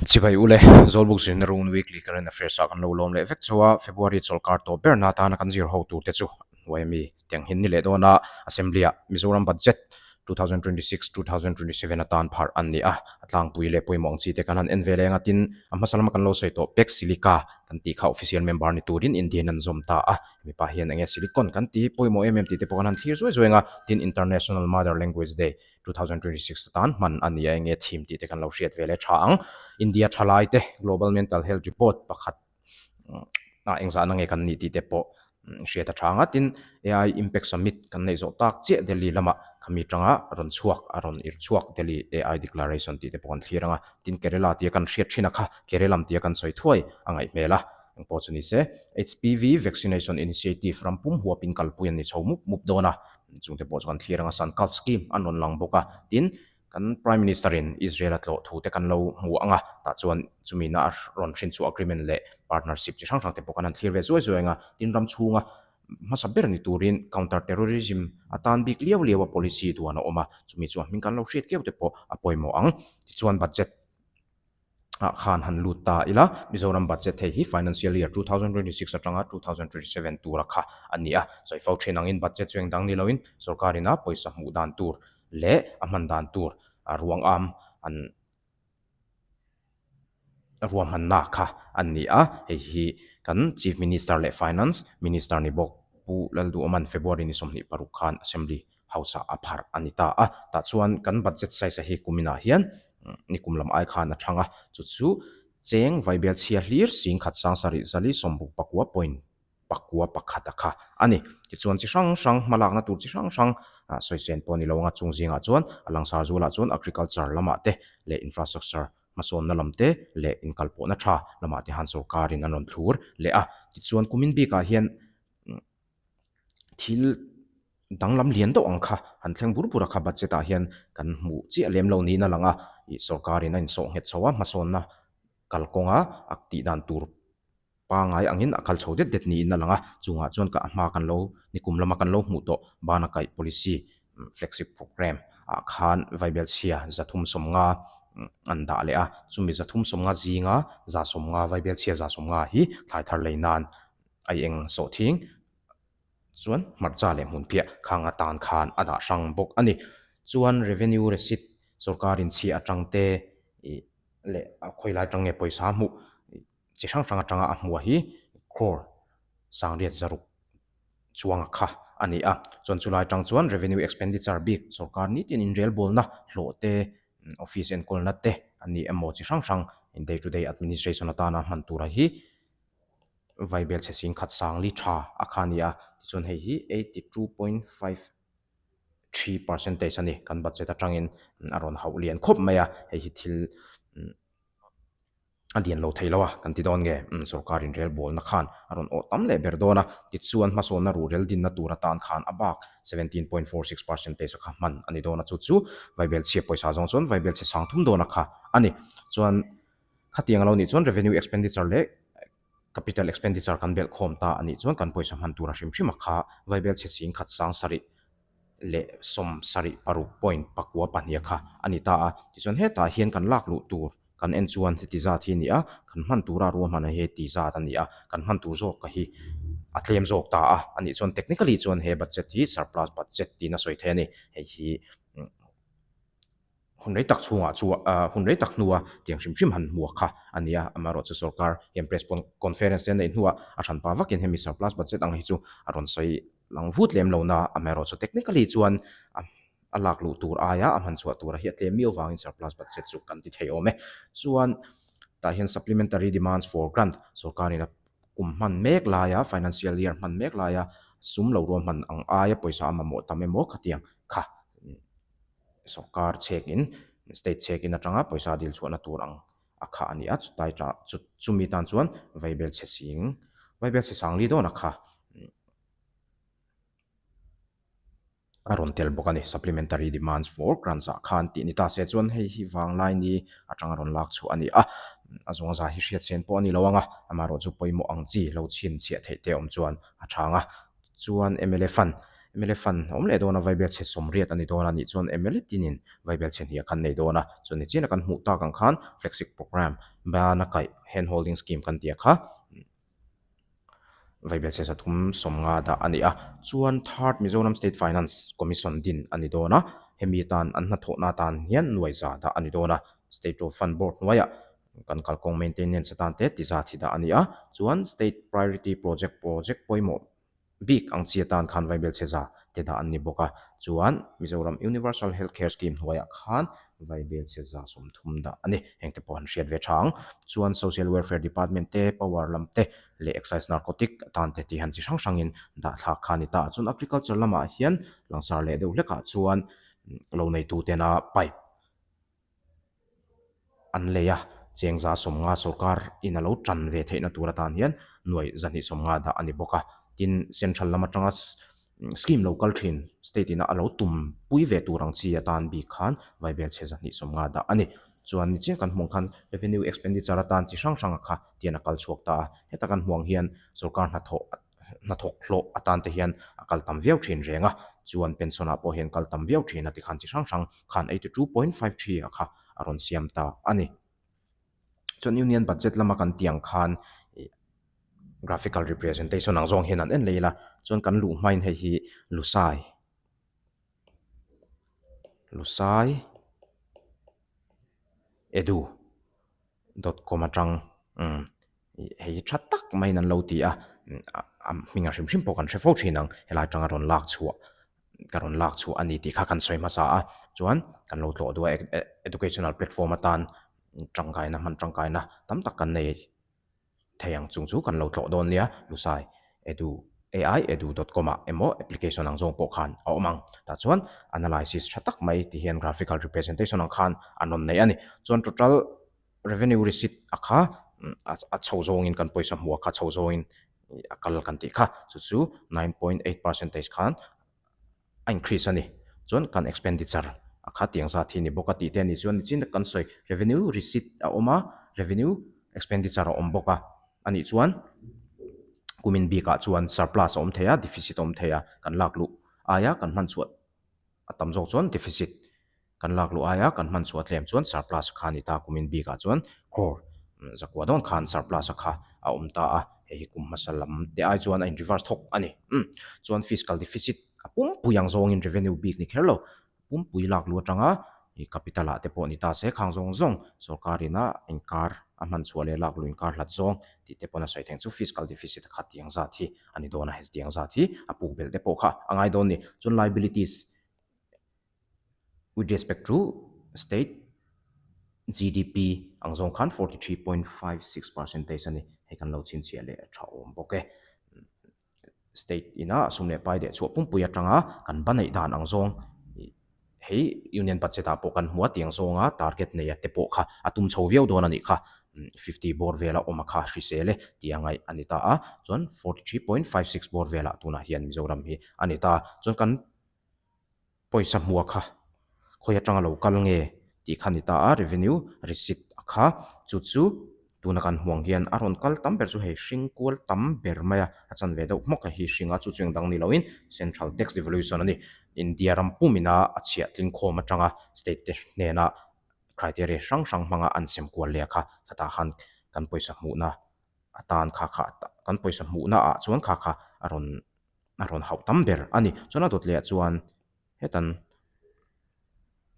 Chibai ule, Zawlbuk zirna Run Weekly Current Affairs ah kan lo lawm leh vek chauh a, February chawlhkar tawp ber na atana kan zir ho tur te chu hnuai ami tiang hin ni leh dawn a, Assembly ah Mizoram Budget 2026, 2027 atan pharh an ni a, a tlangpui leh pawimawh ang chi te kan han en ve leng a, tin a hmasa lama kan lo sawi tawh Pek Silica kan tih kha official member ni turin Indian an zawm ta a, mipa hian enge silicon kan ti pawimawh em em tih te pawh kan han thlir zuai zuai ang a, tin International Mother Language Day 2026 atan hman a ni a, enge thim tih te kan lo hriat ve leh tha ang. India thalai te Global Mental Health Report pakhat ah engzahna nge kan nih tih te pawh hriat a tha ang a, tin AI Impact Summit kan neih zawh tak chiah Delhi lamah khami tanga rawn chhuak a rawn irh chhuak Delhi AI Declaration tih te pawh kan thlir ang a, tin Kerala tia kan hriat thin a kha Kerelam tia kan sawi thuai a ngaih hmel a, engpawh chu ni se HPV Vaccination Initiative ram pum huapin kalpui an ni chho mup mup dawn a, chungte pawh chu kan thlir ang a, Sankalp Scheme an rawn lang bawk a, tin Kan Prime Minister in Israel a tlawh thu te kan lo hmu ang a, tah chuan chumi na a rawn hrin chu agreement leh partnership chi hrang hrang te pawh kan han thlir ve zuai zuai ang a, tin ram chhunga hmasa ber ni turin counter terrorism atan bik liau liau a policy duan a awm a, chumi chu a hming kan lo hriat keuh te pawh a pawimawh ang. Tichuan budget ah khan han lut ta ila, Mizoram budget hei hi financial year 2026 atanga 2027 tura kha a ni a, sawi fo thin angin budget chu engdang ni loin sorkar ina pawisa hmuh dan tur leh a hman dan tur a ruang am an ruahmanna kha a ni a, hei hi kan Chief Minister leh Finance Minister ni bawk Pu Lalduhawman February ni 26 khan Assembly House ah a pharh a ni ta a, tah chuan kan budget size a hi kuminah hian nikum lam ai khan a thang a, chu chu cheng vaibel chhia hlir sing khat sang sarih zali sawmruk pakua point pakua pakhat a kha a ni. Tichuan chi hrang hrang hmalakna tur chi hrang hrang sawi sen pawh a ni lo ang a, chung zingah chuan a langsar zualah chuan agriculture lamah te leh infrastructure hmasawnna lam te leh inkalpawhna tha lamah te han sorkarin an rawn thlur leh a, tichuan kumin bikah hian thil danglam lian deuh ang kha han thleng bur bur a kha budget ah hian kan hmuh chiah lem lo niin a lang a, ih sorkarin a insawh nghet chho a, hmasawnna kalkawnga a tih dan tur pangai angin a kal chho det det niin a lang a, chungah chuan ka a hma kan lo nikum lama kan lo hmuh tawh bana kaih policy flagship programme ah khan vaibel chhia 350 an dah leh a, chumi 350 zinga 150 vaibel chhia 150 hi thlai thar lei nan a eng sawh thing chuan hmarcha leh hmun piah khang atan khan a dah hrang bawk a ni. Chuan revenue receipt sorkar inchhiah atang te ih leh a khawilai atang nge pawisa hmuh chi hrang hrang atanga a hmuh hi crore sangriat zaruk chuanga kha a ni a. Chuan chulai atang chuan revenue expenditure bik sorkar nitin inrelbawlna hlawh te office enkawlna te a ni emaw chi hrang hrang day to day administration atana hman tura hi vaibel chhe sing khat sang li tha a kha a ni a tichuan hei hi 82.53 percentage a ni kan budget atangin a rawn hauh lian khawp mai a hei hi thil a lian lo thei lo a kan ti dawn nge sorkar inrel bawlna khan a rawn awh tam leh ber dawn a tichuan hmasawnna ruhrel dinna tur atan khan a bak 17.46 percentage a kha hman a ni dawn a chu chu vaibel chhia pawisa zawng chuan vaibel chhe sang thum dawn a kha a ni chuan Khatiang a lo nih chuan revenue expenditure leh capital expenditure kan belh khawm ta a nih chuan kan pawisa hman tur a hrim hrim a kha vaibel chhe sing khat sang sarih leh 76 point pakua pahnih a kha a ni ta a. Tichuan hetah hian kan lak luh tur kan en chuan heti zat hi a ni a, kan hman tura ruahman hi heti zat a ni a, kan hman tur zawk ka hi a tlem zawk ta a a nih chuan technically chuan he budget hi surplus budget tiin a sawi thei a ni. Hei hi Hun rei tak chhungah chu hun rei tak hnua tiang hrim hrim han hmuak kha a ni a, amaherawhchu sorkar hian press conference te a neih hnuah a hranpa vakin hemi surplus budget ang hi chu a rawn sawi lang vut lem lo na, amaherawhchu technically chuan a lak luh tur aia a hman chhuah tura hi a tlem miau vangin surplus budget chu kan ti thei awm e. Chuan tah hian supplementary demands for grant sorkarin a kum hman mek laia financial year hman mek laia sum lo ruahman ang aia pawisa a mamawh tam emaw khatiang kha Sorkar chhekin state chhekin atanga pawisa dil chhuahna tur ang a khah a ni a, chutlai tah chu chumi tan chuan vaibel chhe sing vaibel chhe sang li dawn a kha a rawn tel bawk a ni. Supplementary demands for grants ah khan tih ni ta se chuan hei hi vanglai ni atanga rawn lak chhuah a ni a, a zawng za hi hriat sen pawh a ni lo ang a, amaherawhchu pawimawh ang chi lo chhinchhiah theih te awm chuan a chhang a, chuan mla fund. Mla fund a awm leh dawn a, vaibelchhe 80 a ni dawn a nih chuan mla tinin vaibelchhe hnih a khan nei dawn a. Chuan ni chian a kan hmuh tak ang khan flexi programme bana kaih hand holding scheme kan tih a kha vaibelchhe 350 dah a ni a. Chuan third Mizoram State Finance Commission din a ni dawn a, hemi tan an hnathawhna atan hian nuai za dah a ni dawn a. State Road Fund Board hnuaiah kan kalkawng maintenance atan te ti zat hi dah a ni a. Chuan State Priority Project project pawimawh bik ang chi atan khan vaibelchhe za te dah an ni bawk a, chuan Mizoram Universal Health Care Scheme hnuaiah khan vaibelchhe za 30 dah a ni. Hengte pawh an hriat ve tha ang. Chuan Social Welfare Department te, Power lam te leh Excise Narcotic atan te tih han chi hrang hrangin dah thlak kha a ni ta. Chuan Agriculture lamah hian langsar leh deuh hlekah chuan lo neitutena pipe an lei a, cheng 150 sorkar in a lo tan ve theihna tur atan hian nuai 250 dah a ni bawk a. Tin, central lam atanga scheme lo kal thin state ina a lo tum pui ve tur ang chi atan bik khan vaibelchhe 250 dah a ni. Chuan ni chiang kan hmuh ang khan revenue expenditure atan chi hrang hrang a kha tian a kal chhuak ta a, heta kan hmuh ang hian sorkar hnathawh hnathawk hlawh atan te hian a kal tam viau thin reng a, chuan pension ah pawh hian kal tam viau thin a tikhan chi hrang hrang khan 82.53 a kha a rawn siam ta a ni. Chuan Union Budget lama kan tih ang khan ih graphical representation ang zawng hian an en leh ila chuan kan luh hmain hei hi Lusai Lusai Edu. dot com atang umm hei hi tha tak maiin an lo ti a a hming a hrim hrim pawh kan hre fo thin ang helai atanga rawn lak chhuah ka rawn lak chhuah a ni tih kha kan sawi hmasa a chuan kan lo tlawh duh a educational platform atan tangkaina hman tangkaina tam tak kan nei. thei ang chung chu kan lo tlawh dawn nia Lusai edu ai edu dot com ah emaw application ang zawng pawh khan a awm ang tah chuan analysis tha tak mai ti hian graphical representation ang khan an rawn nei a ni chuan total revenue receipt a kha a chho zawngin kan pawisa hmuh a kha chho zawngin a kal kan tih kha chu chu 9.8 percentage khan a increase a ni. Chuan kan expenditure a kha tiang zat hi a ni bawk a tih te a ni. Chuan nichin kan sawi revenue receipt a awm a, revenue expenditure a awm bawk a. A nih chuan kumin bikah chuan surplus a awm thei a, deficit a awm thei a, kan lak luh aia kan hman chhuah a tam zawk chuan deficit Kan lak luh aia kan hman chhuah tlem chuan surplus kha a ni ta, kumin bikah chuan crore zakua dawn khan surplus a kha a awm ta a, hei hi kum hmasa lam te ai chuan a in reverse thawk a ni. Umm chuan fiscal deficit a pumpui ang zawngin revenue bik ni kher lo, pumpui lak luh atanga ih capital ah te pawh ni ta se khang zawng zawng sorkar ina inkar a hman chhuah leh lak luh inkar hlat zawng tih te pawn a sawi theng chu fiscal deficit a kha tiang zat hi a ni dawn a, hetiang zat hi a puk belh te pawh kha a ngai dawn a ni. Chuan liabilities. With respect to state GDP ang zawng khan 43.56 percentage a ni. Hei kan lo chhinchhiah leh a tha awm bawk e. State ina sum leh pai leh chhuah pumpui atanga kan ba neih dan ang zawng hei Union Budget ah pawh kan hmu a tiang zawnga target nei a te pawh kha a tum chho viau dawn a nih kha. 50 bawr vela awm a kha hrisel e tih a ngaih a ni ta a. Chuan 43.56 bawr velah tunah hian Mizoram hi a ni ta a. Chuan kan Pawisa hmua kha khawi atanga lo kal nge tih kha ni ta a, revenue receipt a kha chu chu tuna kan hmuh ang hian a rawn kal tam ber chu hei hring kual tam ber mai a, a chanve deuh hmawk a hi hring a chu chu engdang ni loin central tax devolution a ni. India ram pumina a chhiah tling khawm atanga state te hnena criteria hrang hrang hmanga an sem kual leh a kha khatah khan kan pawisa hmuhna atan kha kha kan pawisa hmuhna ah chuan kha kha a rawn a rawn hauh tam ber a ni. Chuan a dawt leh ah chuan hetan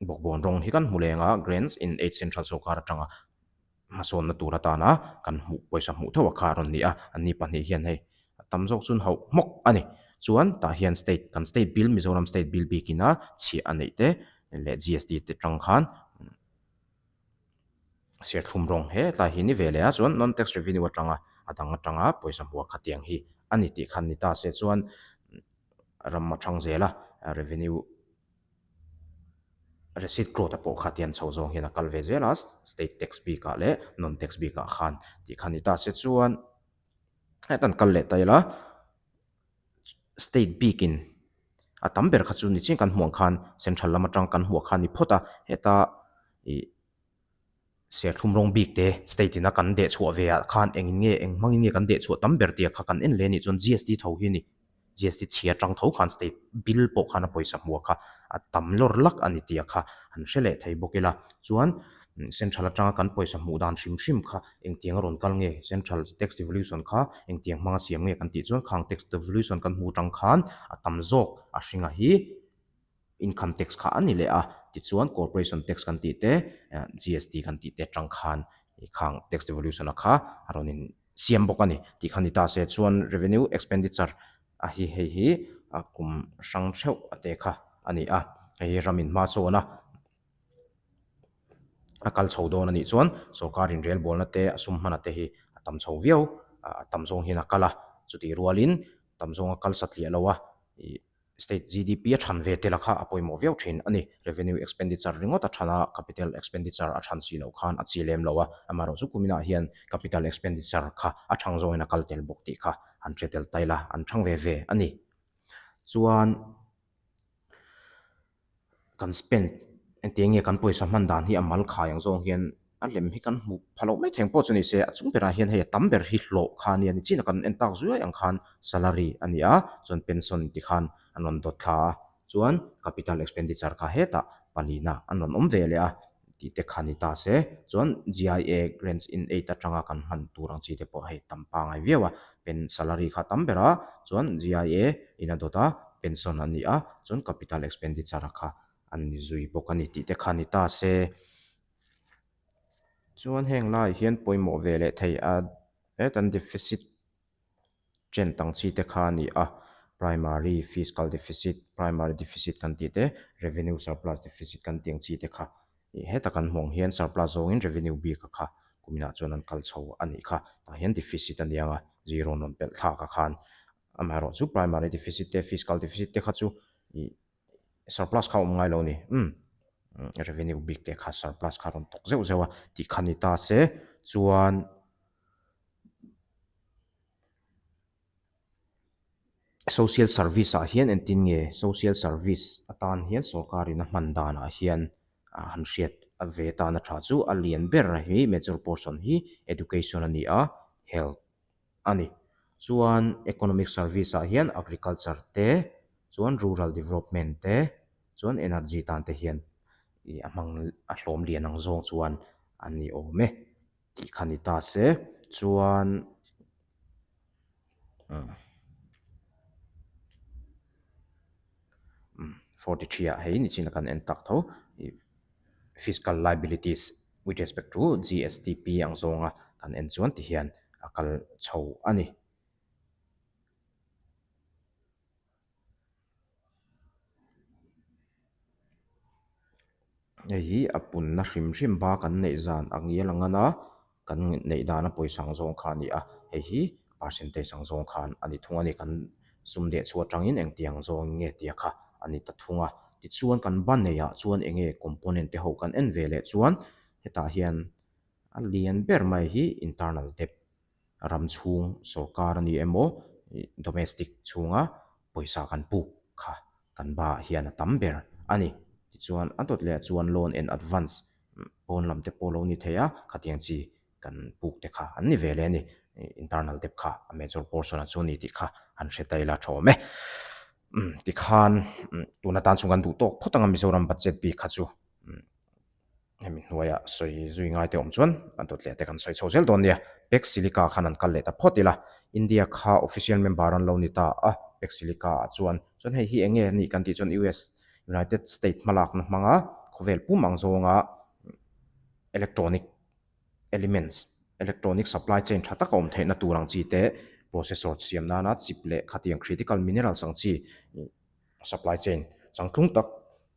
bawkbawn rawng hi kan hmu leng a, Grants in Aid Central sawrkar atanga hmasawnna tur atana kan hmuh pawisa hmuh tho a kha a rawn ni a, anni pahnih hian hei a tam zawk chuan hauh hmawk a ni. Chuan tah hian state kan state bill Mizoram state bill bikin a chhiah a neih te leh GST te tang khan Serthlum rawng he tlai hi ni ve leh a chuan non tax revenue atanga a dang atanga pawisa hmuah kha tiang hi a ni tih khan ni ta se chuan ram a thang zel a revenue receipt growth a pawh kha tian chho zawng hian a kal ve zel a state tax bikah leh non tax bikah khan tih khan ni ta se chuan hetan kal leh ta ila. State bikin a tam ber kha chu ni chiang kan hmuh ang khan central lam atang kan hmuh kha a ni phawt a, heta ih serthlum rawng bik te state ina kan deh chhuah ve ah khan engin nge eng hmangin nge kan deh chhuah tam ber tih kha kan en leh a nih chuan GST tho hi a ni. GST chhia atang tho khan state bill pawh khan a pawisa hmuh kha a tam lawr lak a ni tih kha han hre leh thei bawk ila. Chuan central atanga kan pawisa hmuh dan hrim hrim kha engtiang a rawn kal nge central tax devolution kha engtiang hmanga siam nge kan tih chuan khang tax devolution kan hmuh atang khan a tam zawk a hringa hi income tax kha a ni leh a, tichuan corporation tax kan tih te GST kan tih te atang khan khang tax devolution a kha a rawn in siam bawk a ni tih kha ni ta se chuan revenue expenditure a hi hei hi a kum hrang theuh a te kha a ni a, hei hi ram in hma chawn a a kal chho dawn a nih chuan sorkar in relbawlna te a sum hman a te hi a tam chho viau a tam zawng hian a kal a chutih rualin tam zawng a kal satliah lo a ih. State GDP a than ve tel a kha a pawimawh viau thin a ni. Revenue expenditure ringawt a than a, capital expenditure a than si loh khan a chi lem lo a. Amaherawh chu kuminah hian capital expenditure kha a thang zawngin a kal tel bawk tih kha an hre tel tail a, an thang ve ve a ni. Chuan kan spend engtiang nge kan pawisa hman dan hi a mal khai ang zawng hian a lem hi kan hmu pha loh mai theng pawh chu ni se a chung berah hian hei a tam ber hi hlawh kha a nia ni chin a kan en tak zuai ang khan salary a ni a chuan pension ti khan an rawn dawt thla a chuan capital expenditure kha hetah palina an rawn awm ve leh a. tih te kha ni ta se chuan GIA grants in aid atanga kan hman tur ang chi te pawh hei tam pangai viau a pen salary kha tam ber a chuan GIA in a dawt a pension a ni a chuan capital expenditure a kha an ni zui bawk a ni tih te kha ni ta se chuan heng laiah hian pawimawh ve leh thei a hetan deficit chen tang chi te kha a ni a, primary fiscal deficit, primary deficit kan tih te, revenue surplus deficit kan tih ang chi te kha ih heta kan hmuh ang hian surplus zawngin revenue bik a kha kuminah chuan an kal chho a nih kha, tah hian deficit a nia nga zero rawn pelh thlak a khan amaherawh chu primary deficit te fiscal deficit te kha chu ih surplus kha a awm ngai lo a ni umm revenue bik te kha surplus kha a rawn tawk zeuh zeuh a tih kha ni ta se chuan. Social service ah hian entin nge social service atan hian sorkar in a hman danah hian han hriat ve tan a tha chu a lian ber hi major portion hi education a ni a health a ni chuan economic service ah hian agriculture te chuan rural development te chuan energy tan te hian ih a hmang a hlawm lian ang zawng chuan a ni awm e. Tih kha ni ta se chuan umm 43 ah hei nichin a kan en tak tho ih fiscal liabilities with respect to GSDP ang zawnga kan en chuan ti hian a kal chho a ni. Hei hi a punna hrim hrim ba kan neih zan a ngial ang a kan neih dana pawisa ang zawng kha a ni a hei hi percentage ang zawng khan a ni thung a ni kan sum deh chhuah atangin engtiang zawng nge tia kha a ni ta thung a tichuan kan ba neihah chuan eng nge component te ho kan en ve leh chuan hetah hian a lian ber mai hi internal debt. ram chhung sorkar a ni emaw domestic chhunga pawisa kan puk kha kan ba ah hian a tam ber a ni. Tichuan a dawt leh ah chuan loan and advance pawn lam te pawh lo ni thei a khatiang chi kan puk te kha an ni ve leh a ni. Internal debt kha a major portion ah chu a ni tih kha an hre ta ila tha awm e. Tikhan tun atan chuan kan duh tawk phawt ang a Mizoram budget bik kha chu. Hemi hnuaia sawi zui ngai te awm chuan an dawt leh te kan sawi chho zel dawn nia. Pek Silica khan an kal leh ta phawt ila, India kha official member an lo ni ta a, Pek Silica ah chuan. Chuan hei hi eng nge a nih kan tih chuan US, United State hmalakna hmanga khawvel pum ang zawnga electronic elements, electronic supply chain tha taka awm theihna tur ang chi te, processor siam nana chip leh khatiang critical minerals ang chi supply chain changtlung tak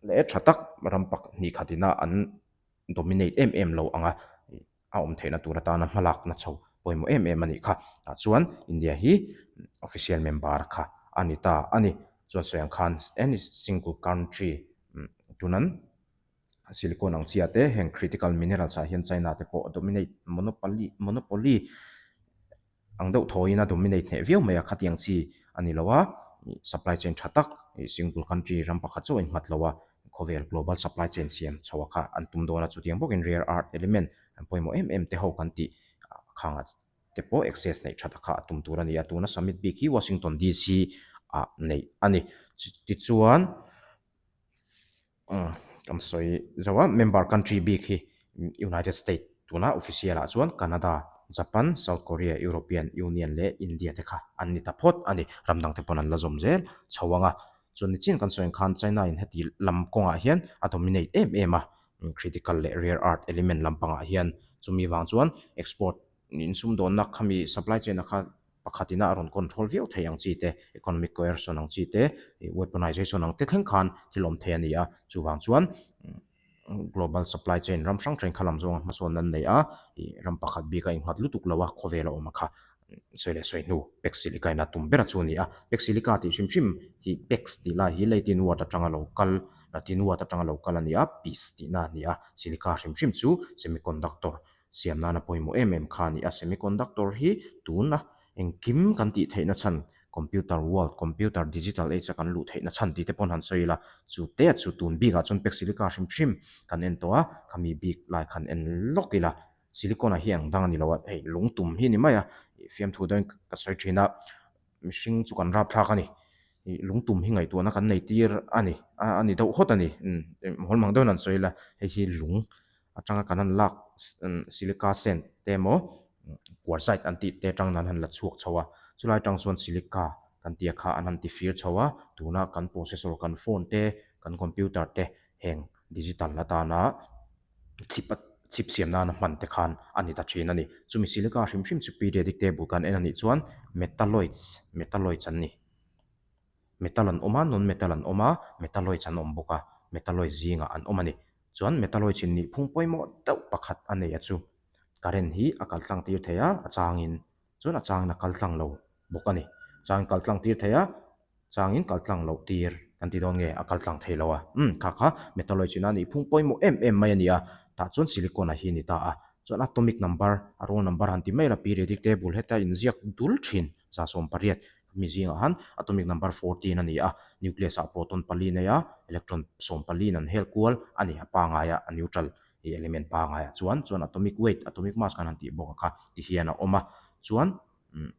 leh tha tak ram pahnih khatina an dominate em em lo anga a awm theihna tur atana hmalakna chho pawimawh em em a nih kha. Tah chuan India hi official member kha a ni ta a ni. Chuan sawi ang khan any single country tunan silicon ang chiah te heng critical minerals ah hian China te pawh a dominate monopoly monopoly ang deuh thawiin a dominate hneh viau mai a, khatiang chi a ni lo a, supply chain tha tak single country ram pakhat chauh a innghat lo a, khawvel global supply chain siam chho a kha an tum dawn a, chutiang bawkin rare earth element an pawimawh em em te ho kan tih khangah te pawh access neih that a kha a tum tur a ni a, tuna summit bik hi Washington DC. ah neih a ni. Tichuan kan sawi zo a, member country bik hi United State tuna official ah chuan Canada, Japan, South Korea, European Union leh India te kha an ni ta phawt a ni. Ram dang te pawn an la zawm zel chho ang a. Chuan nichin kan sawi ang khan China in heti lam kawngah hian a dominate em em a, critical leh rare earth element lampangah hian chumi vang chuan export insumdawnna khami supply chain a kha pakhat ina a rawn control viau thei ang chi te, economic coercion ang chi te, weaponization ang te thleng khan thil awm thei a ni a. Chuvang chuan global supply chain ram hrang hrang kha lam zawnga hmasawn an nei a, ih ram pakhat bik a innghat lutuk lo a, khawvel a awm a kha sawi leh sawi hnu Pax Silica ina tum ber a chu a ni a. Pax Silica tih hrim hrim hi Pax tih lai hi Latin word atanga lo kal, Latin word atanga lo kal a ni a, peace tihna a ni a. Silica hrim hrim chu semiconductor Siam nana pawimawh em em kha a ni a, semiconductor hi tuna engkim kan tih theihna chhan computer world, computer digital age a kan luh theihna chhan tih te pawn han sawi ila, chu te chu tun bikah chuan pek silica hrim hrim kan en tawh a, khami bik lai khan en lawk ila, silicon ah hi eng dang a ni lo a, hei lung tum hi a ni mai a, fiamthu deuhin ka sawi thin a, mihring chu kan rapthlak a ni, ih lung tum hi ngaihtuahna kan nei tir a ni, a ni deuh hawt a ni, umm hawl mang deuhin han sawi ila, hei hi lung atanga kan han lak silica sand te emaw quartzite an tih te atang an han la chhuak chho a, chulai atang chuan silica kan tih a kha an han ti fir chho a, tuna kan processor kan phone te kan computer te heng digital atana chip a chip siam nana hman te khan a ni ta thin a ni. Chumi silica hrim hrim chu periodic table kan en a nih chuan metalloids metalloids an ni. Metal an awm a, non metal an awm a, metalloids an awm bawk a, metalloids zingah an awm a ni. Chuan metalloids in nih phung pawimawh deuh pakhat a nei a chu. Current hi a kal tlang tir thei a, a changin chuan a changin a kal tlang lo bawk a ni. Changin kal tlang tir thei a, changin kal tlang loh tir kan ti dawn nge a kal tlang thei lo a. Umm kha kha metalloids ina nih phung pawimawh em em mai a ni a, tah chuan silicon a hi a ni ta a. Chuan atomic number, a roll number han ti mai la periodic table heta inziak dul thin 180 Mi zingah han atomic number 14 a ni a, nucleus ah proton pali nei a, electron 14 an hel kual a ni a pangai a, a neutral ih element pangai ah chuan, chuan atomic weight, atomic mass kan han tih bawk a kha ti hian a awm a, chuan umm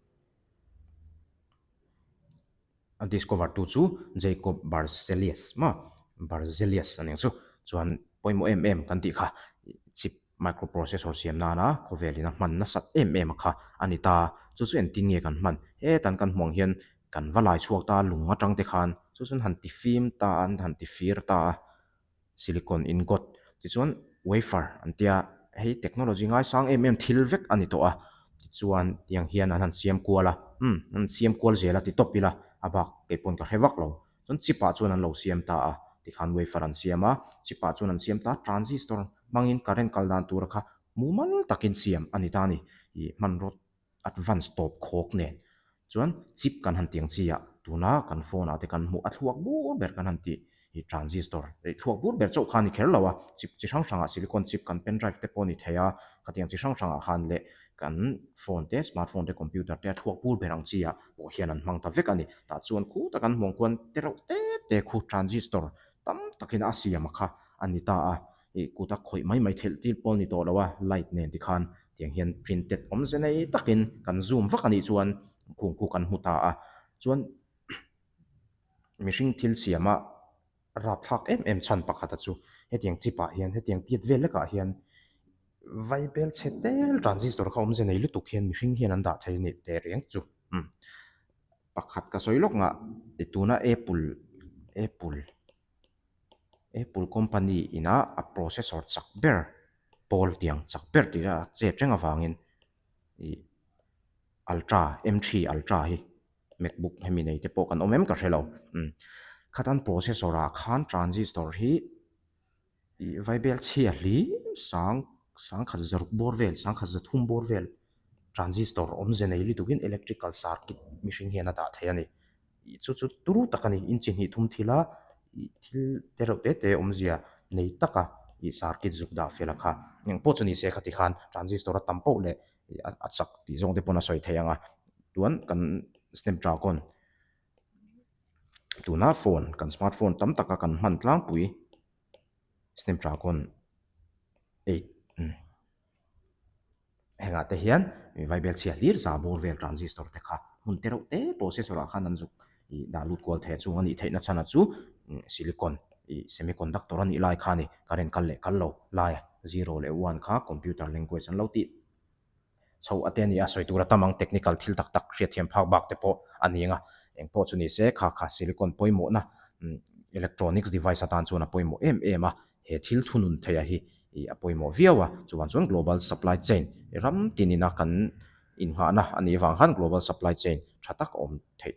a discover tu chu Jacob Berzelius maw Berzelius a ni ang chu, chuan pawimawh em em kan tih kha chip Microprocessor siam nana khawvelin a hman nasat em em a kha a ni ta. Chu chu engtin nge kan hman? Hetan kan hmuh ang hian kan va lai chhuak ta a, lung atang te khan chu chuan han ti fim ta a, an han ti fir ta a, silicon ingot tichuan wafer an tia hei technology ngaisang em em thil vek a ni tawh a, tichuan tiang hian an han siam kual a, umm an siam kual zel a ti tawp ila a bak kei pawn ka hre vak lo. Chuan chip ah chuan an lo siam ta a, tikhan wafer an siam a, chip ah chuan an siam ta a, transistor hmangin current kal dan tura kha mumal takin siam a ni ta a ni, ih hmanraw advance tawp khawk nen chuan chip kan han tiang chi ah tuna kan phone ah te kan hmuh a thluak bur ber kan han tih ih transistor ih thluak bur ber chauh kha a ni kher lo a, chip chi hrang hrang ah silicon chip kan pen drive te pawh a ni thei a, khatiang chi hrang hrang ah khan leh kan phone te smartphone te computer te a thluak bur ber ang chi ah pawh hian an hmang ta vek a ni. Tah chuan khu tak an hmuh ang khuan te reuh te te khu transistor tam takin a siam a kha a ni ta a, ih kut a khawih mai mai thelh tir pawh a ni tawh lo a, light nen tikhan tiang hian printed awmze nei takin kan zoom vak a nih chuan khung khu kan hmu ta a, chuan mihring thil siama rapthlak em em chhan pakhat a chu hetiang chip ah hian hetiang tiat vel lekah hian vaibel chhe tel transistor kha awmze nei lutuk hian mihring hian an dah thei a nih teh reng chu umm pakhat ka sawi lawk ngah i tuna apple apple apple company ina a processor chak ber pawl tiang chak ber tih a chet reng avangin ih ultra m three ultra hi. Macbook hemi nei te pawh kan awm em ka hre lo umm khatan processor ah khan transistor hi ih vaibel chhia hlim sang sangkhat zaruk bawr vel sangkhat zathum bawr vel transistor awmze nei lutuk in electrical circuit mihring hian a dah thei a ni ih chu chu turu tak a ni inchi hnih thum thil a ih thil te reuh te te awmzia nei tak a ih circuit zuk dah fel a kha engpawh chu ni se khati khan transistor a tam poh leh a chak tih zawng te pawn a sawi thei ang a chuan kan snapdragon tuna phone kan smartphone tam taka kan hman tlangpui snapdragon eight hengah te hian vaibel chhia hlir za bawr vel transistor te kha hmun te reuh te processor ah khan an zuk. Ih dah lut kual thei a chung a nih theihna chhan a chu silicon ih semiconductor a nih lai kha a ni. Current kal leh kal lo lai a zero leh one kha computer language an lo tih chho a te a ni a, sawi tur a tam ang technical thil tak tak hriatthiam phak bak te pawh a ni ang a, eng pawh chu ni se kha kha silicon pawimawhna electronics device atan chuan a pawimawh em em a, he thil thunun theih a hi ih a pawimawh viau a, chuvang chuan global supply chain ram tinin a kan innghahna a nih avang khan global supply chain tha tak a awm theih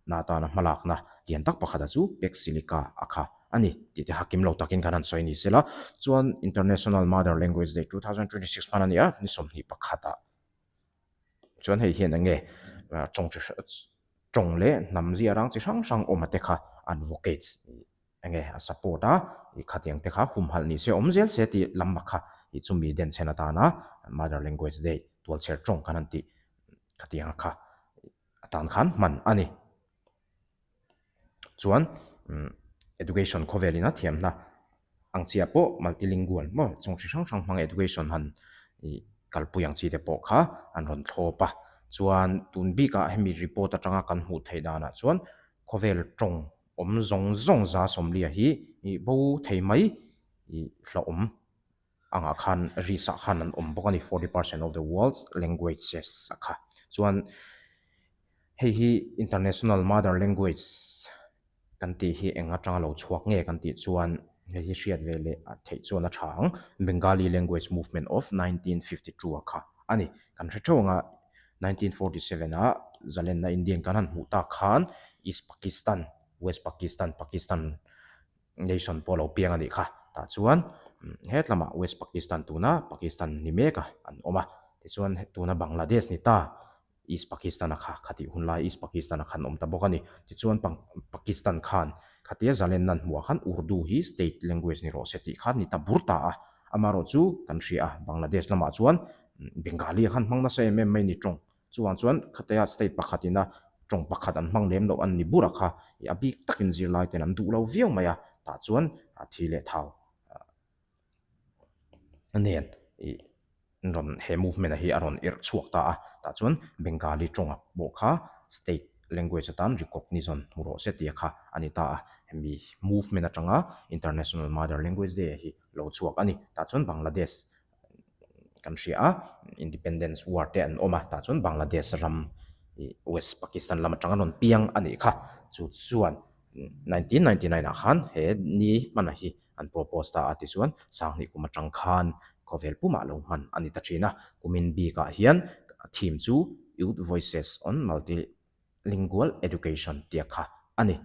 na atana hmalakna lian tak pakhata chu Pek Silica a kha a ni tih te hakim lo takin kan han sawi ni sela. Chuan International Mother Language Day 2026 hman a ni a, ni 21 ah chuan hei hian eng nge tawng chi tawng leh hnam zia rang chi hrang hrang awm a te kha advocates eng nge a support a, ih khatiang te kha humhalh ni se awm zel se tih lam a kha ih chumi denchhen atana Mother Language Day tualchher tawng kan han tih khatiang a kha. atan khan hman a ni. Chuan education khawvelin a thiamna ang chiah pawh multilingual maw chung chi hrang hrang hmang education han ih kalpui ang chi te pawh kha an rawn thlawp a. Chuan tun bikah hemi report atanga kan hmuh theih danah chuan khawvel tawng awm zawng zawng za sawmlia hi ih bo thei mai ih hlauhawm angah khan risk ah khan an awm bawk a ni 40 percent of the world's languages a kha chuan hei hi international mother language kan tih hi eng atanga lo chhuak nge kan tih chuan hei hi hriat ve leh a theih chuan a tha ang Bengali language movement of 1952 a kha a ni kan hre theuh anga 1947 ah zalenna Indian kan han hmuh tak khan East Pakistan West Pakistan Pakistan Nation pawh lo piang a nih kha. Tah chuan hetlamah West Pakistan tuna Pakistan ni mek a an awm a. Tichuan tuna Bangladesh ni ta East Pakistan a kha khatih hun lai East Pakistan a khan awm ta bawk a ni. Tichuan Pakistan khan khatia zalenna an hmuh ah khan Urdu hi state language ni rawh se tih kha ni ta bur ta a. Amaherawh chu kan hria a Bangladesh lamah chuan Bengali a khan hmang nasa em em mai ni tawng. Chuvang chuan khatia state pakhat ina tawng pakhat an hmang lem loh an ni bur a kha ih a bik takin zirlai ten an duh lo viau mai a, tah chuan thi leh thau nen ih rawn he movement a hi a rawn irh chhuak ta a, tah chuan Bengali tawng ah pawh kha state language atan recognition hmu rawh se tia kha a ni ta a, hemi movement atanga International Mother Language Day hi lo chhuak a ni, tah chuan Bangladesh kan hria a independence war te an awm a tah chuan Bangladesh ram ih west Pakistan lam atanga rawn piang a nih kha chu chuan 1999 ah khan he ni hmana hi an propose ta a tichuan sanghnih kum atang khan khawvel pumah lo hman a ni ta thin a kumin bikah hian theme chu youth voices on multilingual education tia kha a ni.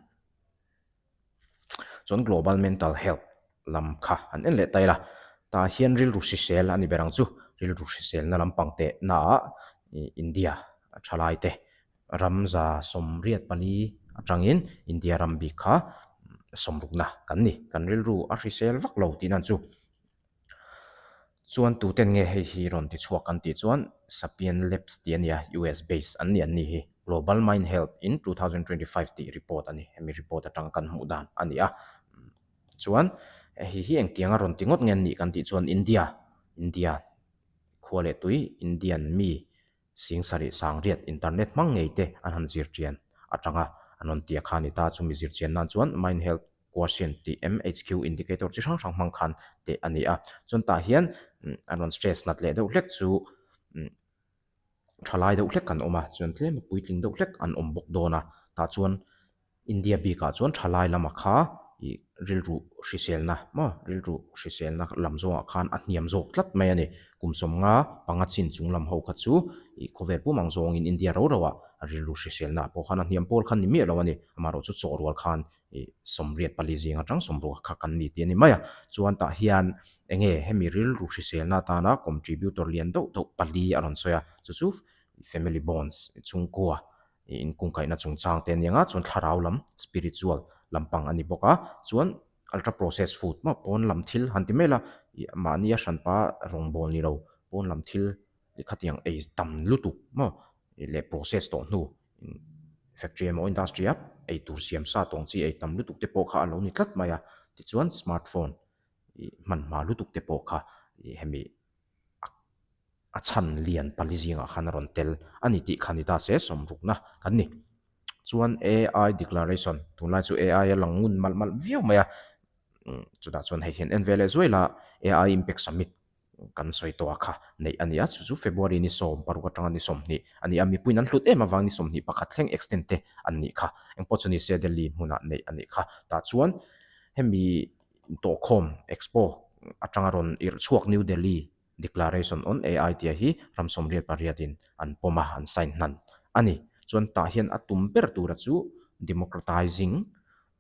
Chuan global mental health lam kha an en leh ta ila tah hian rilru hrisel a ni ber ang chu rilru hriselna lampang teh naah ih India thalai te ram 84 atangin India ram bik kha sawmrukna kan ni kan rilru a hrisel vak lo tih nan chu. Chuan tuten nge hei hi rawn ti chhuak kan tih chuan Sapien Labs tih a nia, US based an ni an ni hi. Global Mind Health in 2025 tih report a ni, hemi report atanga kan hmuh dan a ni a. Chuan hei hi engtianga rawn ti ngawt nge an nih kan tih chuan India, India khua leh tui, Indian mi sing sarih sang riat internet hmang ngei te an han zir chian atanga an rawn tia kha a ni ta. Chumi zir chian nan chuan Mind Health Quotient tih MHQ indicator chi hrang hrang hmang khan teh a ni a. Chuan tah hian an rawn stress nat leh deuh hlek chu thalai deuh hlek an awm a, chuan tlem a puitling deuh hlek an awm bawk dawn a. Tah chuan India bikah chuan thalai lama kha ih rilru hriselna maw rilru hriselna lam zawngah khan a hniam zawk tlat mai a ni. Kum 50 panga chin chung lam ho kha chu ih khawvel pum ang zawngin India ro ro ah rilru hriselna pawh khan a hniam pawl khan ni miah lo a ni. Amaherawhchu chu chawh rual khan ih 84 zing atang 60 kha kan ni tih a ni mai a. Chuan tah hian eng nge hemi rilru hriselna atana contributor lian deuh deuh pali a rawn sawi a, chu chu family bonds chhungkua ih inkungkaihna chungchang te a ni ang a, chuan thlarau lam spiritual lampang a ni bawk a, chuan ultra processed food maw pawn lam thil han ti mai la ih mahni a hranpa rawngbâwl ni lo pawn lam thil ih khatiang ei tam lutuk maw leh process tawh hnu factory emaw industry a ei tur siam sa tawng chi ei tam lutuk te pawh kha a lo ni tlat mai a tichuan smartphone ih hman hma lutuk te pawh kha ih hemi a chhan lian pali zingah khan a rawn tel a ni tih kha ni ta se sawmrukna kan ni. Chuan AI declaration, tunlai chu AI a lang ngun malh malh viau mai a, chutah chuan hei hian en ve leh zuai la AI Impact Summit kan sawi tawh a kha neih a ni a, chu chu February ni 16 atanga ni 20 a ni a, mipuiin an hlut em avang ni 21 thleng extend te an nih kha, engpawh chu ni se Delhi hmunah neih a nih kha, tah chuan hemi tawhkhawm expo atanga rawn irh chhuak New Delhi Declaration on AI tia hi ram 88 in an pawm a, an sign hnan a ni. Chuan tah hian a tum ber tura chu Democratizing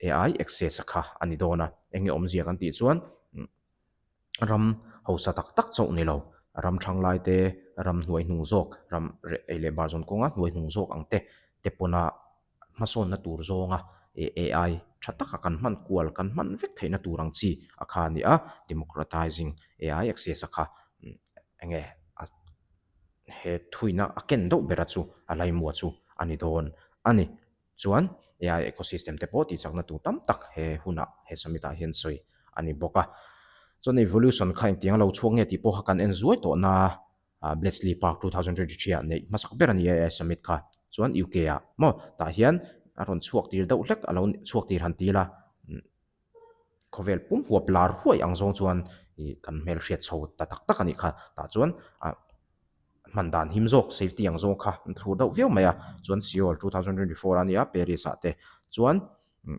AI Access a kha a ni dawn a, eng nge awmzia kan tih chuan ram hausa tak tak chauh ni lo, ram thanglai te, ram hnuai hnung zawk, ram ei leh bar zawn kawnga hnuai hnung zawk ang te te pawna hmasawnna tur zawnga AI tha taka kan hman kual, kan hman vek theihna tur ang chi a kha a ni a, democratizing AI access a kha eng nge a he thuina a ken deuh bera chu a laimua chu a ni dawn a ni. Chuan AI ecosystem te pawh tihchakna tur tam tak he hunah he summit ah hian sawi a ni bawk a. Chuan evolution kha engtiang a lo chhuak nge tih pawh kha kan en zuai tawh na a Bletchley Park 2023 ah neih hmasak ber a ni a AI summit kha. Chuan UK ah maw tah hian a rawn chhuak tir deuh hlek a lo chhuak tir han ti ila khawvel pum huap lar huai ang zawng chuan ih kan hmelhriat chho ta tak tak a nih kha. Tah chuan ah hman dan him zawk safety ang zawng kha an thlur deuh viau mai a chuan Seoul 2024 a nia Paris ah te chuan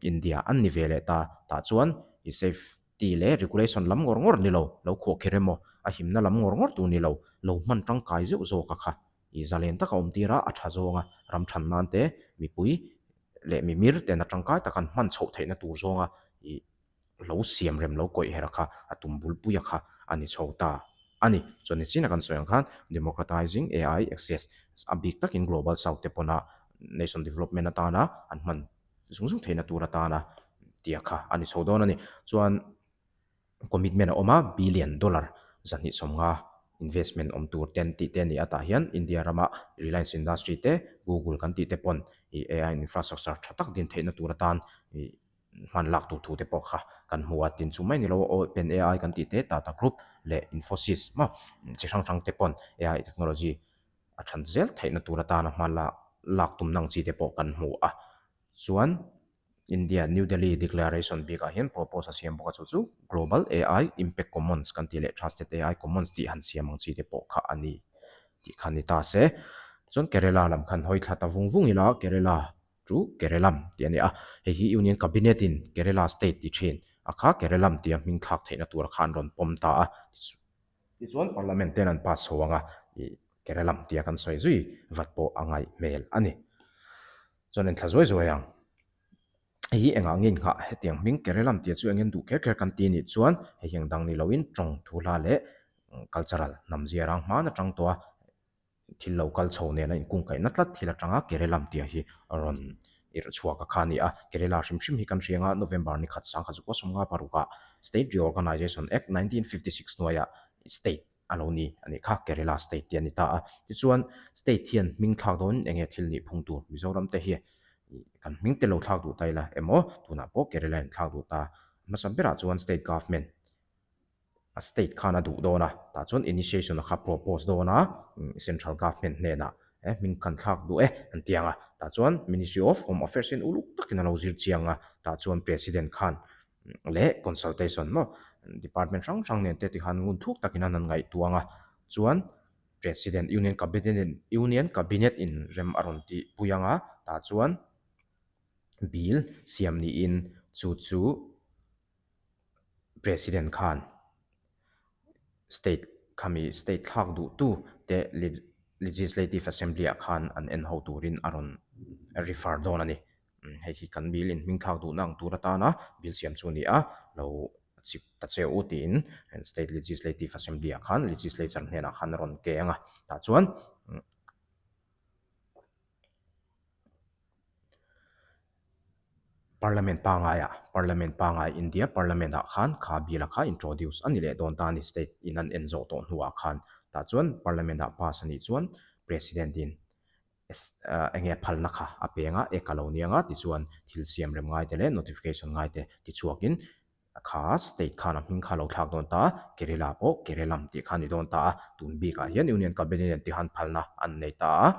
India an ni ve leh ta tah chuan ih safety leh regulation lam ngawr ngawr ni lo lo khuah kher emaw a himna lam ngawr ngawr tur ni lo lo hman tangkai zeuh zawk a kha ih zalen taka awm tir a a tha zawng a ram than nan te mipui leh mimir ten a tangkai tak an hman chhoh theihna tur zawnga ih lo siam rem lo kawih her a kha a tum bulpui a kha a ni chho ta a ni. Chuan ni chin a kan sawi ang khan Democratizing AI Access a bik takin Global South te pawna nation development atana an hman zung zung theihna tur atana tia kha a ni chho dawn a ni. Chuan commitment a awm a billion dollar 250 investment awm tur te an tih te a ni a tah hian India rama Reliance Industry te Google kan tih te pawn ih AI infrastructure tha tak din theihna tur atan ih hman lak tur thu te pawh kha kan hmu a, tin chu mai ni lo Open AI kan tih te Tata Group leh Infosys maw chi hrang hrang te pawn AI technology a than zel theihna tur atana hma lak lak tumna ang chi te pawh kan hmu a, chuan India New Delhi Declaration bikah hian propose a siam bawk a chu chu Global AI Impact Commons kan tih leh Trusted AI Commons tih han siam ang chi te pawh kha a ni tih kha ni ta se, chuan Kerala lam khan hawi thla ta vung vung ila Kerala chu Kerelam tih a ni a, hei hi Union Cabinet in Kerala State ti thin a kha Kerelam tia hming thlak theihna tura kha an rawn pawm ta a, tichuan Parliament ten an pass chho ang a, ih Kerelam tia kan sawi zui vat pawh a ngaih hmel a ni. Chuan en thla zuai zuai ang, hei hi engah nge inghah hetiang hming Kerelam tia chu eng en duh kher kher kan ti nih chuan hei hi engdang ni loin tawng thu hla leh cultural hnam zia rang hman atang tawh a, Thil lo kal chho nen a inkungkaihna tlat thil atanga Kerelam tih hi a rawn irh chhuak a kha a ni a. Kerela hrim hrim hi kan hria anga November ni khat sang kha chu pawh 56 ah State Reorganisation Act 1956 hnuaiah state a lo ni a nih kha, Kerela state tih a ni ta a. Tichuan state hian hming thlak dawnin eng nge thil nih phung tur Mizoram te hi kan hming te lo thlak duh ta ila emaw tunah pawh Kerela in thlak duh ta hmasa berah chuan state government a state khan a duh dawn a, tah chuan initiation a kha propose dawn a, central government hnenah eh hming kan thlak duh e an ti ang a, tah chuan ministry of home affairs in uluk takin a lo zir chiang a, tah chuan president khan leh consultation maw department hrang hrang nen te tikhan ngun thuk takin an han ngaihtuah ang a, chuan president union cabinet in union cabinet in rem a rawn tih pui ang a, tah chuan bill siam niin chu chu. President khan state khami state thlak duh tu te legislative assembly ah khan an en ho turin a rawn refer dawn a ni. Hei hi kan bill in hming thlak duhna ang tur atana bill siam chu a ni a, lo chip ta che u tiin state legislative assembly ah khan legislature hnenah khan a rawn keng a, tah chuan. Parliament pangai ah Parliament pangai India Parliament ah khan kha bill a kha introduce a ni leh dawn ta a ni state in an en zawh tawh hnuah khan tah chuan Parliament ah pass a nih chuan President in eng nge phalna kha a peng a ek a lo nia nga tichuan thil siam rem ngai te leh notification ngai te tichhuakin Kha state khan a hming kha lo thlak dawn ta a, Kerala pawh Kerelam tih kha a ni dawn ta a, tun bikah hian Union Cabinet tihan phalna an nei ta a.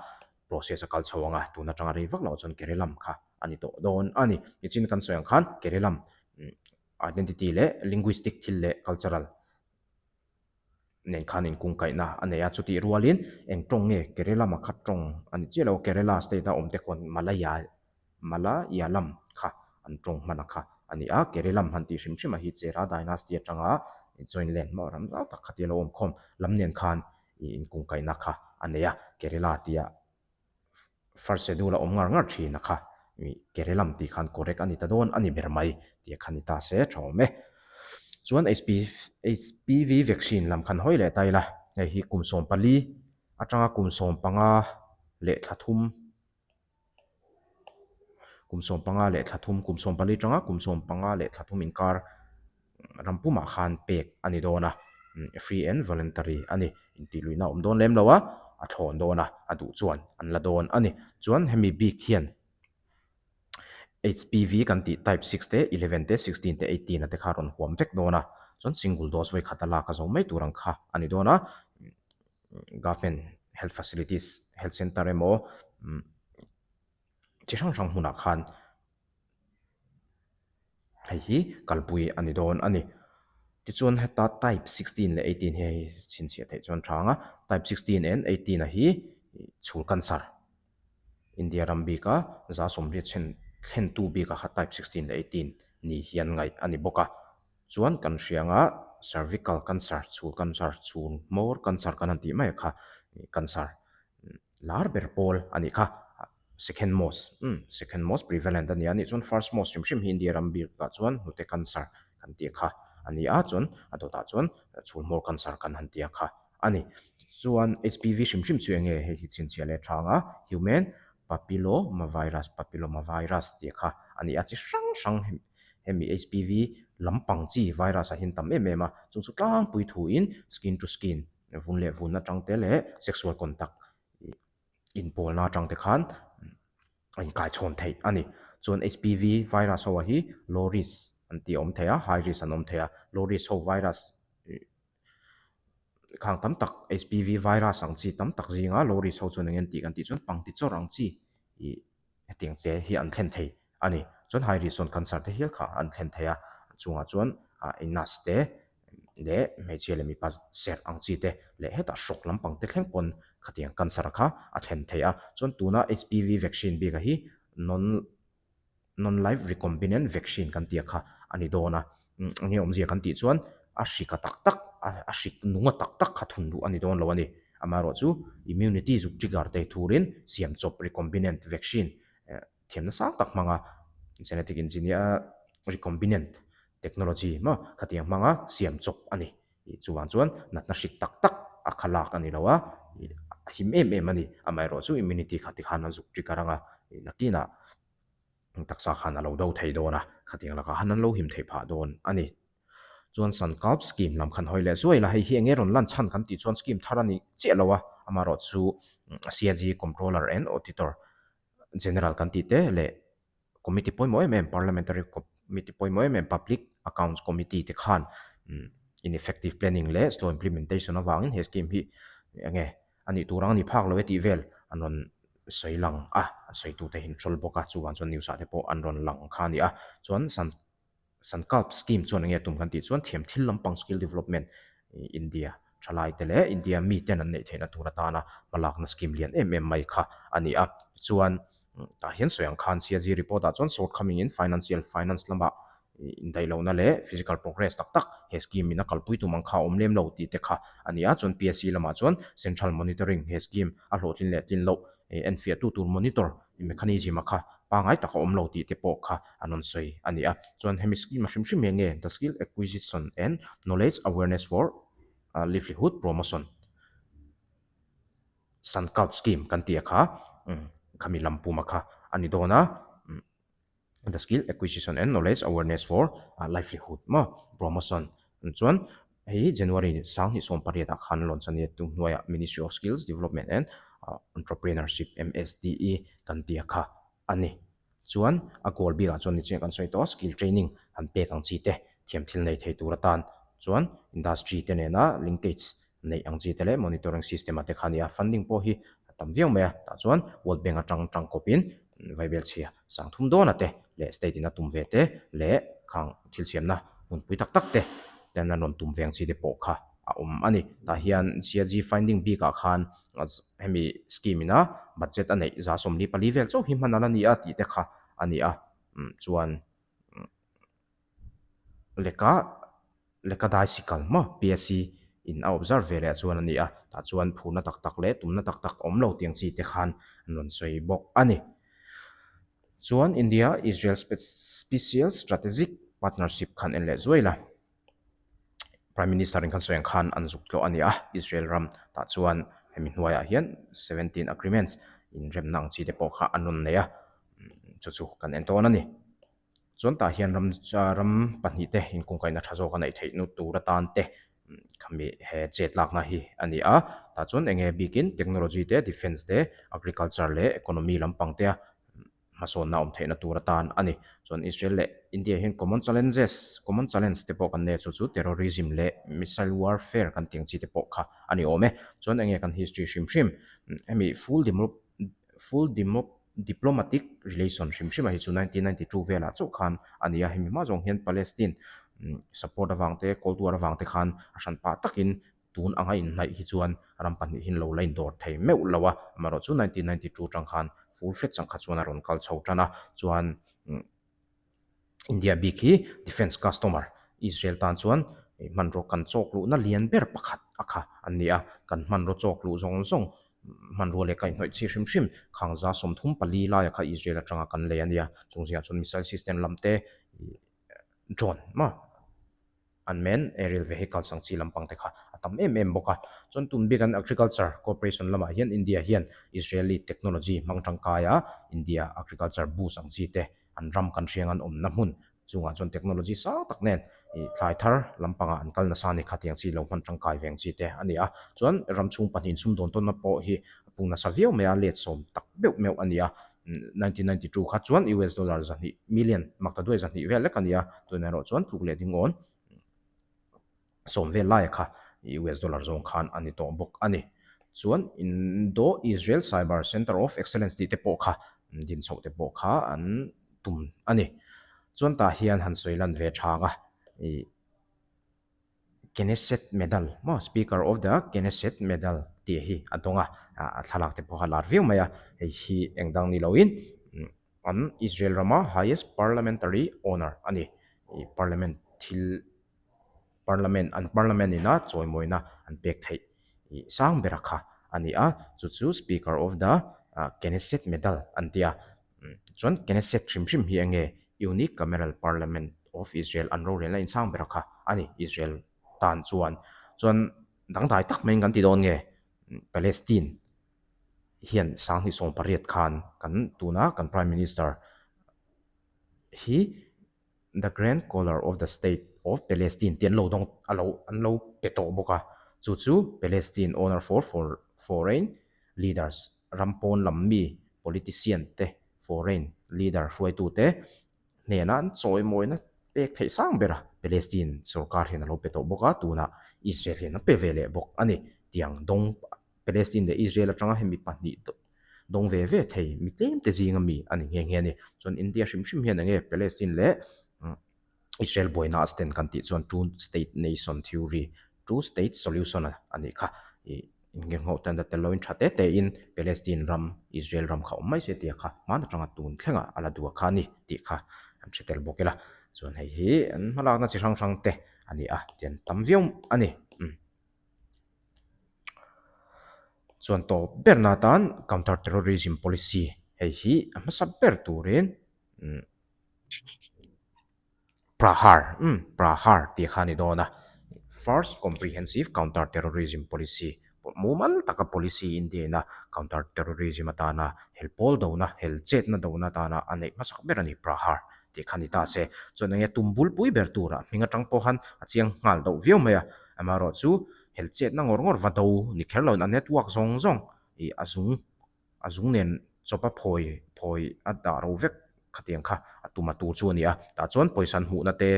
process a kal chho ang a, tun atanga rei vak loh chuan Kerelam kha a ni tawh dawn a ni. Nichin kan sawi ang khan Kerelam identity leh linguistic thil leh cultural nen khan inkungkaihna a nei a, chutih rualin eng tawng nge Kerelama kha tawng a ni chiah lo, Kerela state a awm te khuan Malaya Malayalam kha an tawng hman a kha a ni a, Kerelam han tih hrim hrim a hi Chera dynasty atanga join land maw ram zau tak kha tia lo awm khawm lam nen khan inkungkaihna kha a nei a, Kerela tia First schedule a awm ngar ngar thin a kha Kerelam tih khan correct a ni ta dawn a ni ber mai tih kha ni ta se tha awm e. Chuan HPV vaccine lam khan hawi leh ta ila hei hi kum 14 atanga kum 15 leh thla thum kum 15 leh thla thum kum 14 atanga kum 15 leh thla thum inkar ram pumah khan pek a ni dawn a, free and voluntary a ni. Intihluihna a awm dawn lem lo a, a thlawn dawn a, a duh chuan an la dawn a ni. Chuan hemi bik hian HPV kan tih type six te, eleven te, sixteen te, eighteen a te kha a rawn huam vek dawn a, chuan single dose vawi khat a lak a zo mai tur ang kha a ni dawn a, government health facilities, health center emaw chi hrang hrang hmunah khan Hei hi kalpui a ni dawn a ni. Tichuan heta type 16 leh 18 hi hei chhinchhiah theih chuan tha ang a, type 16 and 18 a hi chhul cancer India ram bika za sawmriat chhen thlentu bikah kha type 16 leh 18 ni hian ngaih a ni bawk a. Chuan kan hria anga cervical cancer chhul cancer chhul hmawr cancer kan han tih mai kha cancer lar ber pawl a nih kha. Second most, umm, second most prevalent a ni a nih chuan first most hrim hrim hi India ram bikah chuan hnute cancer kan tih kha a ni a, chuan a dawtah chuan chhulhmawr cancer kan han tia kha a ni. Chuan HPV hrim hrim chu eng nge hei hi chhinchhiah leh tha ang a, human papillomavirus, papillomavirus tih kha a ni a, chi hrang hrang hemi HPV lampang chi virus ah hian tam em em a, chung chu tlangpui thuin skin to skin vun leh vun atang te leh sexual contact inpawlna atang te khan a inkaichhawn theih a ni. Chuan HPV virus ho ah hi low risk an tih a awm thei a, high risk an awm thei a. Low risk ho virus khang tam tak HPV virus ang chi tam tak zinga low risk ho chuan eng nge an tih kan tih chuan pangti chawr ang chi ih Hetiang che hi an thlen thei a ni. Chuan high risk chuan cancer te hial kha an thlen thei a, chungah chuan anus te leh hmeichhia leh mipa serh ang chi te leh hetah hrawk lampang te thleng pawn khatiang cancer kha a thlen thei a. Chuan tuna HPV vaccine bika hi non non live recombinant vaccine kan tih kha a ni dawn a. Enge awmzia kan tih chuan a hrika tak tak a hrik nunga tak tak kha thun duh a ni dawn lo a ni. Amaherawhchu immunity zuk trigger te thurin siam chawp recombinant vaccine thiamna sang tak hmanga genetic engineer recombinant technology maw khatiang hmanga siam chawp a ni. Chuvang chuan natna hrik tak tak a kha lak a ni lo a, a him em em a ni. Amaherawhchu immunity kha tikhan a zuk trigger anga nakinah taksa khan a lo do thei dawn a, khatiang lakah khan an lo him theih phah dawn a ni. Chuan Sankalp scheme lam khan hawi leh zuai la, hei hi eng nge rawn lan chhan kan tih chuan scheme thar a ni chiah lo a, amaherawh chu CAG Comptroller and Auditor General kan tih te leh Committee pawimawh em em Parliamentary Committee pawimawh em em Public Accounts Committee te khan ineffective planning leh slow implementation avangin he scheme hi eng nge a nih tur ang a ni phak lo e tih vel an rawn sawi lang a, an sawitute hi an hrawl bawk a, chuvang chuan news ah te pawh an rawn lang kha a ni a, chuan san Sankalp scheme chuan enge tum kan tih chuan thiam thil lampang skill development India thalai te leh India mi ten an neih theihna tur atana hmalakna scheme lian em em mai kha a ni a, chuan tah hian sawi ang khan CAG report ah chuan shortcoming in financial finance lamah indaih lohna leh physical progress tak tak he scheme in a kalpui tum ang kha a awm lem lo tih te kha a ni a, chuan PSC lamah chuan central monitoring he scheme a hlawhtlin leh tlin loh enfiah tu tur monitor mechanism a kha pangai tak a awm lo tih te pawh kha an rawn sawi a ni a, chuan hemi scheme a hrim hrim hi enge the skill acquisition and knowledge awareness for livelihood promotion Sankalp scheme kan tih a kha khami lampum a kha a ni dawn a. The skill acquisition and knowledge awareness for livelihood maw promotion chuan hei January 2018 ah khan launch a ni a tu hnuaiah Ministry of Skills Development and Entrepreneurship MSDE kan tia kha a ni. Chuan a goal bikah chuan nichina kan sawi tawh a skill training han pek ang chi te thiam thil nei thei tur atan chuan industry te nena linkage neih ang chi te leh monitoring system ah te kha a ni a funding pawh hi. tam viau mai a, tah chuan World Bank atang tangkawpin vaibelchhia sangthum dawna te leh state in a tum ve te leh khang thil siamna hmunpui tak tak te ten an rawn tum ve ang chi te pawh kha a awm a ni. Tah hian CAG finding bikah khan hemi scheme ina budget a neih 144 vel chauh hi hman a la ni a tih te kha a ni a, chuan leka leka dai sikal maw PSC in a observe ve leh chuan a ni a, tah chuan phurna tak tak leh tumna tak tak awm lo tiang chi te khan an rawn sawi bawk a ni. Chuan India Israel Special Strategic Partnership khan en leh zuai la, Prime Minister in khan sawi ang khan an zuk tlawh a ni a, Israel ram tah chuan hemi hnuaiah hian 17 agreements inremna ang chi te pawh kha an rawn nei a, chu chu kan en tawn a ni. Chuan tah hian ram ram pahnihte inkungkaihna tha zawk a neih theih nu tur atan te khami he chet lakna hi a ni a. Tah chuan eng nge bikin technology te, defence te, agriculture leh economy lampang te a hmasawnna awm theihna tur atan a ni. Chuan Israel leh India hian common challenges, common challenge te pawh kan nei a, chu chu terrorism leh missile warfare kan tih ang chi te pawh kha a ni awm e. Chuan eng nge kan history hrim hrim hemi full full Diplomatic relation hrim hrim a hi chu 1992 velah chauh khan a ni a, hemi hma zawng hian Palestine support avang te, Cold War avang te khan a hran pah takin tun anga inhnaih hi chuan ram pahnih hin lo la indawr thei meuh lo a, amaherawhchu 1992 tang khan full fledged ang kha chuan a rawn kal chho tan a, chuan India bik hi defence customer Israel tan chuan hmanraw kan chawk luhna lian ber pakhat a kha an ni a, kan hmanraw chawk luh zawng zawng hmanrua leh kaihhnawih chi hrim hrim khangza 34 laia kha Israel atanga kan lei a nia, chung zingah chuan missile system lam te drone maw. Unmanned aerial vehicles ang chi lampang te kha a tam em em bawk a. Chuan tun bik an agriculture cooperation lamah hian India hian Israeli technology hmang tangkai a India agriculture boost ang chi te an ram kan hriang an awmna hmun chungah chuan technology sang tak nen ih thlai thar lampangah an kal nasa a ni kha tiang chi lo hman tangkai ve ang chi te a ni a. Chuan ram chhung pahnih sumdawn tawnna pawh hi a pung nasa viau mai a, let sawm tak meuh meuh a ni a. 1992 kha chuan US dollar zahnih million maktaduai zahnih vel lek a ni a, tunah erawh chuan tluk leh ding awn sawm vel laia kha US dollar zawng khan a ni tawh bawk a ni. Chuan Indo-Israel Cyber Center of Excellence tih te pawh kha din chhoh te pawh kha an tum a ni. Chuan tah hian han sawi lan ve thang a, ih. Knesset Medal maw Speaker of the Knesset Medal tih hi a dawng a, a thlalak te pawh a lar viau mai a, hei hi eng dang ni loin an Israel rama highest parliamentary honour a ni, ih parliament thil parliament an parliament ina chawimawina an pek theih ih sang bera kha a ni a, chu chu Speaker of the Knesset Medal an ti a. Chuan Knesset hrim hrim hi enge Unicameral Parliament of Israel an rorelna insang ber kha a ni Israel tan chuan. Chuan dangdai tak maiin kan ti dawn nge Palestine hian sanghnih 18 khan kan tuna kan Prime Minister hi The Grand Collar of the State of Palestine tih an lo dawng a lo an lo pe tawh bawk a, chu chu Palestine Honor for Foreign Leaders ram pawn lam mi politician te foreign leader hruaitu te hnena an chawimawina pek theih sang ber a Palestine sorkar hian a lo pe tawh bawk a, tunah Israel hian a pe ve leh bawk a ni tiang dawng Palestine leh Israel atanga hemi pahnih dawng ve ve thei mi tlem te zinga mi a ni nghe nghe a ni. Chuan India hrim hrim hian enge Palestine leh Israel buaina a stand kan tih chuan two state nation theory, two state solution a nih kha. Ih innghirngho ten a tel loin tha te te in Palestine ram, Israel ram kha awm mai se tia kha hman atanga tun thlengah a la duh a kha a ni tih kha an hre tel bawk ila. Chuan hei hi an hmalakna chi hrang hrang te a ni a, tian tam viau a ni. Chuan tawp berna atan counter terrorism policy hei hi a hmasa ber turin Prahar umm Prahar tih kha a ni dawn a first comprehensive counter terrorism policy mumal taka policy India ina counter terrorism atana hel pawl dona hel chetna dona atana a neih hmasak ber a ni Prahar. tih kha ni ta se. Chuan enge tum bulpui ber turah hming atang pawh khan a chiang nghal deuh viau mai a, amaherawhchu hel chetna ngawr ngawr va do ni kher loin a network zawng zawng ih a zung a zung nen chawpa phawi phawi a dah ro vek khatiang kha a tum a tur chu a ni a, tah chuan pawisa an hmuhna te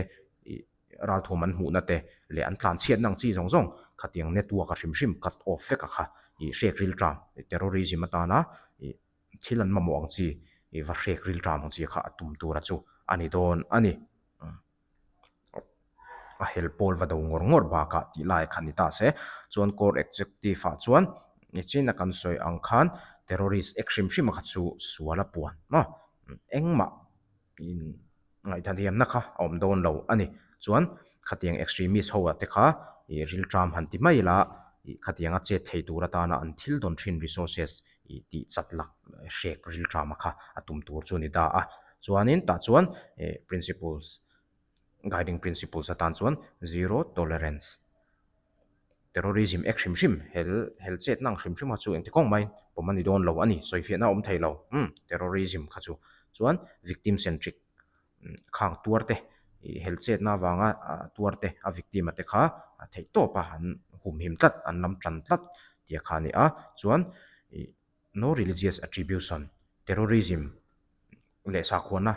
ih ralthuam an hmuhna te leh an tlanchhiatna ang chi zawng zawng khatiang network a hrim hrim cut off vek a kha. Ih hrek rilṭam terrorism atana ih thil an mamawh ang chi ih va hrek rilṭam ang chi kha a tum tura chu a ni dawn a ni. A hel pawl va do ngawr ngawr bakah tih lai kha ni ta se. Chuan core executive ah chuan nichin a kan sawi ang khan terrorist ek hrim hrim a kha chu sual a puan maw engmah in ngaihthathiamna kha a awm dawn lo a ni. Chuan khatiang extremist ho ah te kha ih rilṭam han ti mai ila ih khatianga chet thei tur atana an thil dawn thin resources ih tih chat lak hrek rilṭama kha a tum tur chu a ni ta a. Chuanin tah chuan ih principles guiding principles atan chuan zero tolerance terrorism ek hrim hrim hel hel chetna ang hrim hrim kha chu engti kawng mai pawm a ni dawn lo a ni sawifiahna a awm thei lo umm terrorism kha chu chuan victim centric khang tuar te ih hel chetna avanga tuar te a victim a te kha theih tawp a an humhim tlat an lam tan tlat tih a kha a ni a chuan ih no religious attribution terrorism leh sakhuana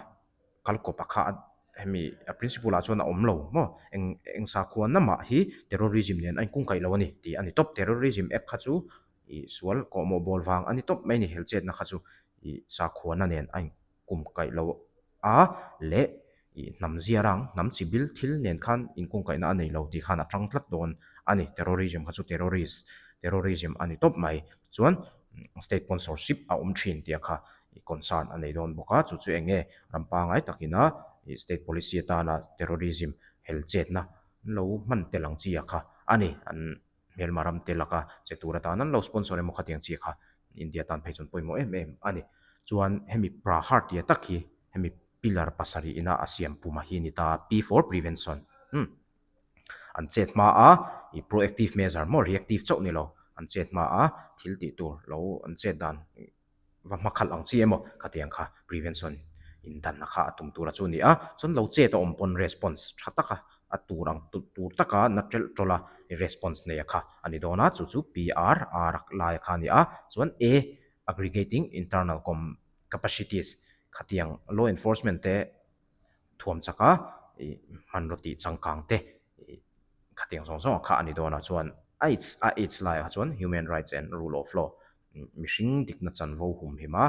kal kawp a kha a hemi a principle ah chuan a awm lo maw eng eng sakhuana mah hi terrorism nen a inkungkaih lo a ni tih a ni tawp terrorism app kha chu ih sual kawhmawh bawl vang a ni tawp mai a ni helchetna kha chu ih sakhuana nen a kum kaih lo a leh ih hnam zia rang hnam chi bil thil nen khan inkungkaihna a nei lo tih khan a tang tlat dawn a ni. Terrorism kha chu terrorist terrorism a ni tawp mai. Chuan state sponsorship a awm thin tih a kha ih concern a nei dawn bawk a, chu chu eng nge ram pangngai takina ih state policy atana terrorism hel chetna an lo hman tel ang chi a kha a ni. An hmelma ram te laka che tur atan an lo sponsor emaw khatiang chi kha India tan phei chuan pawimawh em em a ni. Chuan hemi Prahar tia tak hi hemi pillar pasarih ina a siam puma hi a ni ta P for prevention umm an chet hma a ih proactive measure maw reactive chauh ni lo an chet hma a thil tih tur lo an chet dan va hma khalh ang chi emaw khatiang kha prevention in danna kha a tum tura chu a ni a, chuan lo chet a awm pawn response tha taka a tur ang tur taka na telh tawlh a response nei a kha a ni dawn a, chu chu PR R lai kha a ni a, chuan A aggregating internal com capacities khatiang law enforcement te thuam chaka ih hmanraw tih changkang te ih khatiang zawng zawng kha a ni dawn a chuan a H a H laiah chuan human rights and rule of law mihring dikna chanvo humhim a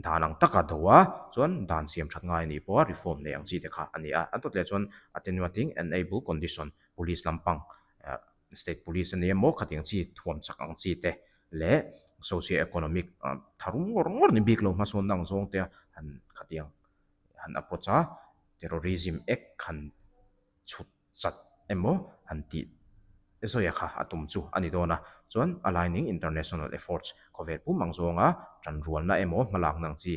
dan ang taka do a chuan dan siam that ngai a nih pawha reform nei ang chi te kha a ni a a dawt leh chuan attenuating enable condition police lampang state police a ni emaw khatiang chi thuam chak ang chi te leh socio economic tharum ngawr ngawr ni bik lo hmasawnna ang zawng te a han khatiang han approach a terrorism act han chhut chat emaw han tih zawia kha a tum chu a ni dawn a, chuan aligning international efforts khawvel pum ang zawnga tanrualna emaw hmalakna ang chi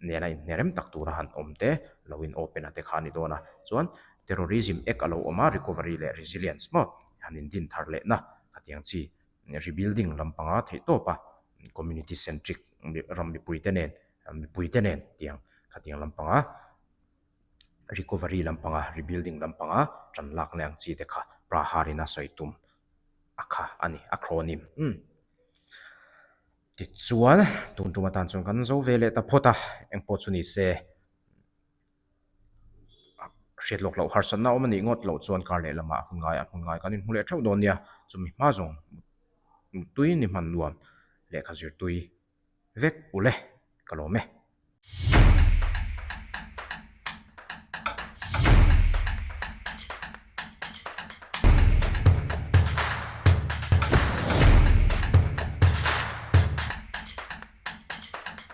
nena inhnerem tak tura han awm te lo in open a te kha a ni dawn a, chuan terrorism act a lo awm a recovery leh resilience maw han indin thar lehna khatiang chi rebuilding lampanga theihtawpa community centric ram mipuite nen mipuite nen tiang khatiang lampanga recovery lampanga rebuilding lampanga tan lak leh ang chi te kha Prahar in a sawi tum a kha a ni acronym umm tichuan tun tum atan chuan kan zo ve leh ta phawt a engpawh chu ni se hriat lawk loh harsatna awm a nih ngawt loh chuan kar leh lamah hun ngai a hmun ngai kan inhmu leh theuh dawn nia chumi hma zawng tui ni hman nuam lehkha zir tui vek ule ka lawm e.